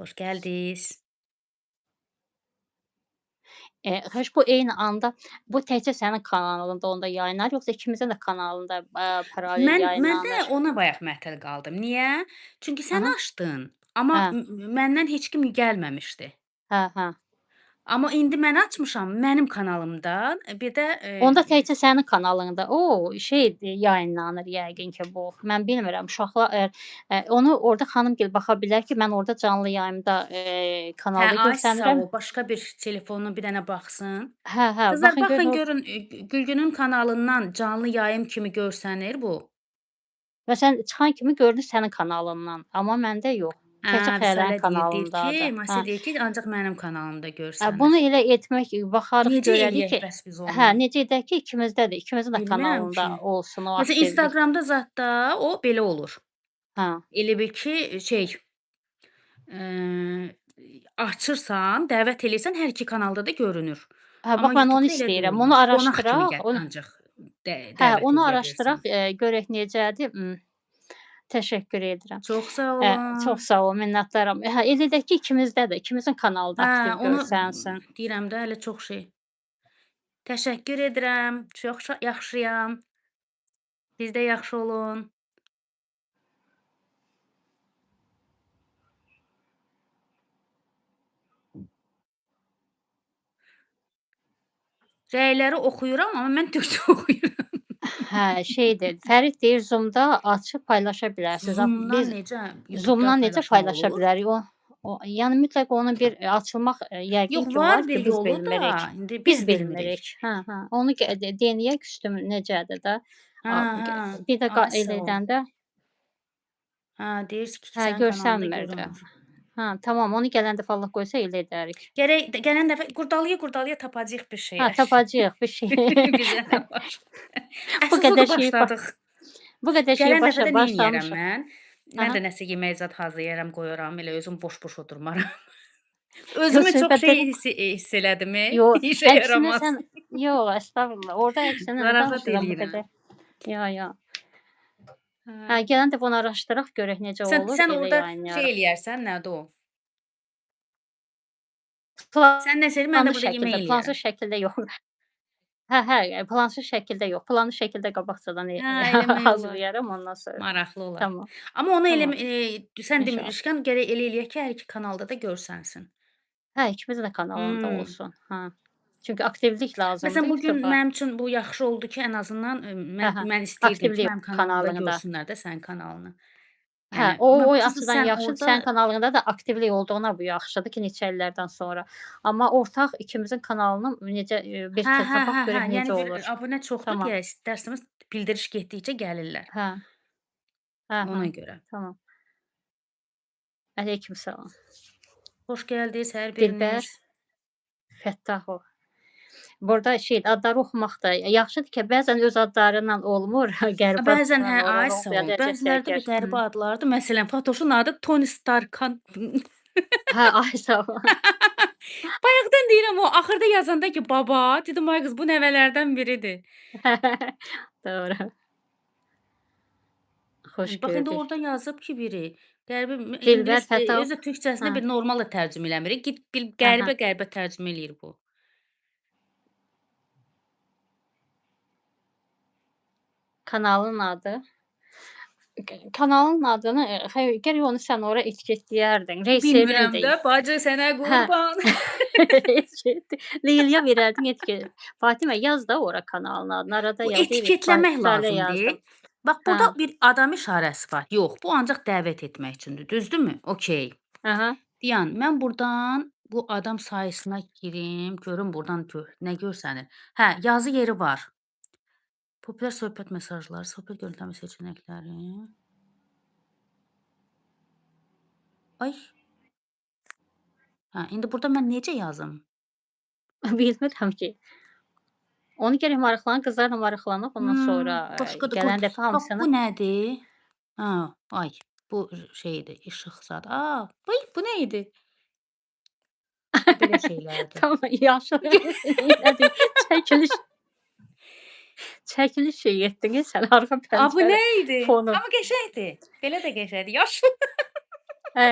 Xoş gəldiniz. Xəş bu eyni anda bu təkcə sənin kanalında onda yayınlanır, yoxsa ikimizin də kanalında, paralel Mən də yayınlanır? ona bayaq məhtəl qaldım. Niyə? Çünki sən Aha. açdın, amma Hə. məndən heç kim gəlməmişdi. Hə, hə. Amma indi mən açmışam mənim kanalımdan. Bir də Onda təkcə sənin kanalında o şey yayınlanır yəqin ki bu. Mən bilmirəm. Uşaqlar onu orada xanımgil baxa bilər ki, mən orada canlı yayımda hə, kanalda ay sağ görsənirəm. ol, başqa bir telefonla bir dənə baxsın. Hə, hə, Qızlar baxın görün baxın or görün Gülgünün kanalından canlı yayım kimi görsənir bu. Məsələn çıxan kimi görünür sənin kanalından, amma məndə yox. Hə, Təkcə Xəyalən Vüsalə deyir, deyir ki, kanalındadır. Hə. Mase deyir ki, ancaq mənim kanalımda Hə, bunu görsənir. elə etmək baxarıq Necə görərik eləyək ki, bəs biz onu? hə, necə edək ki, ikimizdə də, ikimizin də Bilmirəm kanalında ki. olsun o Məsələn aktivlik. Instagramda zadda o belə olur. Hə. Elə bil ki, şey, açırsan, dəvət eləyirsən, hər iki kanalda da görünür. Hə, Amma bax mən onu YouTube'da elə istəyirəm. Onu görünmür. Qonaq kimi araşdıraq. gəl Onu ancaq də Hə, dəvət onu eləyə araşdıraq, bilərsən. görək necədir. Təşəkkür edirəm. Çox sağ Çox olun. sağ ol, minnətdaram. Hə, elə edək ki, ikimizdə də, ikimizin kanalı da Hə, aktiv onu görsənsin. deyirəm də, hələ çox şey. Təşəkkür edirəm. Çox yaxşıyam. Siz də yaxşı olun. Rəyləri oxuyuram, amma mən türkcə oxuyuram. Hə, şeydir, Fərid deyir Zoom-da açıb paylaşa bilərsiniz. Zoom-dan Biz necə YouTube-da Zoom-dan necə paylaşmaq paylaşa olur? bilərik? O yəni mütləq onun bir açılmaq yəqin Yox, ki var var ki, bir biz yolu da, bilmirik. indi Biz biz bilmirik. bilmirik. Hə, hə. Onu denəyək üstüm necədir də. Hə, hə. Bir də Ay sağ elə ol. edəndə Hə, deyir ki, hə, sənin kanalında görsənmirdi. görünmür. Hə, tamam, onu gələn dəfə Allah qoysa elə edərik. Gərək gələn dəfə qurdalaya-qurdalaya tapacağıq bir Hə, şeylər. tapacağıq bir şey. Bizə nə var? Bu Əsas qədər odur şeyi başladıq. bu qədər şeyi Gələn dəfə başa də neyniyərəm başlamışıq. mən? Mən Aha. də nəsə yemək zad hazırlayaram, qoyaram, elə özüm boş-boş oturmaram. Yox, Özümü çox şey söhbətdə hiss elədim, Yox, işə əksinə yaramaz. sən yox, əstəğfurullah. Orda əksinə nə Zarafat danışıram bu eləyirəm. qədər? Yo, yo. Hə. Hə, gələn dəfə onu araşdıraq, görək necə Sən olur, sən elə orada şey yayınlayarıq. eləyərsən, nədir o? Sən nəsə elə, mən də Planlı burada yemək şəkildə, plansız eləyərəm. şəkildə yox. Hə, hə, plansız şəkildə yox. Planlı şəkildə qabaqcadan Hə, eləmək olar. hazırlayaram ondan sonra. Maraqlı olar. Tamam. Amma onu elə Tamam. sən İnşallah. demişkən gərək elə eləyək ki, hər iki kanalda da görsənsin. Hə, ikimizin də kanalında olsun. Hə. Çünki aktivlik lazımdır Məsələn, bu gün YouTube-a. mənim üçün bu yaxşı oldu ki, ən azından Hə, mən hə. mən istəyirdim ki, Aktivlik mənim kanalımda kanalında. görsünlər də sənin kanalını. Hə, Yəni, o amma o xüsusi açıdan sən yaxşıdır. orada Sənin kanalında da aktivlik olduğuna bu yaxşıdır ki, neçə illərdən sonra. Amma ortaq ikimizin kanalını necə bir Hə, hə, tapaq hə, hə. görək Yəni necə bir olur. abunə çoxdur Tamam. deyə istər-istəməz bildiriş getdikcə gəlirlər. Hə. Hə, hə. Ona görə. Tamam. Əleykümsalam. Xoş gəldiniz hər Dilbər biriniz. Fəttahov. Burada şey adları oxumaq da yaxşıdır ki, bəzən öz adları ilə olmur, qəribə Bəzən hə, adlarla ay olur, sağ ol. əziyyət Bəziləri də bir çəkir. qəribə adlardır. Məsələn, Fatoşun adı Tony Starkan. Hə, ay sağ ol. Bayaqdan deyirəm o axırda yazanda ki, baba, dedim ay qız bu nəvələrdən biridir. Doğru. Xoş Bax indi gördük. orada yazıb ki, biri qəribə Dilbər ingilis Fəttahov. özü türkcəsinə Hə. bir normal da tərcümə eləmir. Git bil Hə, hə. qəribə-qəribə tərcümə eləyir bu. Kanalın adı? Kanalın adını xeyr, gərək onu sən ora etiketləyərdin. Bilmirəm Reyserin də, deyil. bacı sənə Hə. qurban. Etiket. Leyliyə verərdin etiket. Fatimə yaz da ora kanalın adını. Arada Bu yaz. etiketləmək Salə lazımdır. yazdım. Bax Hə. burada bir adam işarəsi var. Yox, bu ancaq dəvət etmək üçündür, düzdürmü? Okay. Aha. Diyan, mən burdan bu adam sayısına girim, görüm burdan nə görsənir. Hə, yazı yeri var. Populyar söhbət mesajları, söhbət görüntüləmə seçənəkləri. Ay. Hə, indi burada mən necə yazım? Bilmirəm ki. Onu gərək maraqlanan qızlarla maraqlanaq, ondan sonra Başqa da gələn dəfə bax bu hamısını nədir? Ha, ay, bu şeydir, işıq zad. A, vay, bu nə idi? Bu belə şeylərdir. Tamam, yaxşı. Nədir? Çəkiliş çəkiliş şey etdin sən arxa A, bu pəncərə nə idi? fonu. Amma qəşəngdir. Belə də qəşəngdir. Yaşıl. Hə.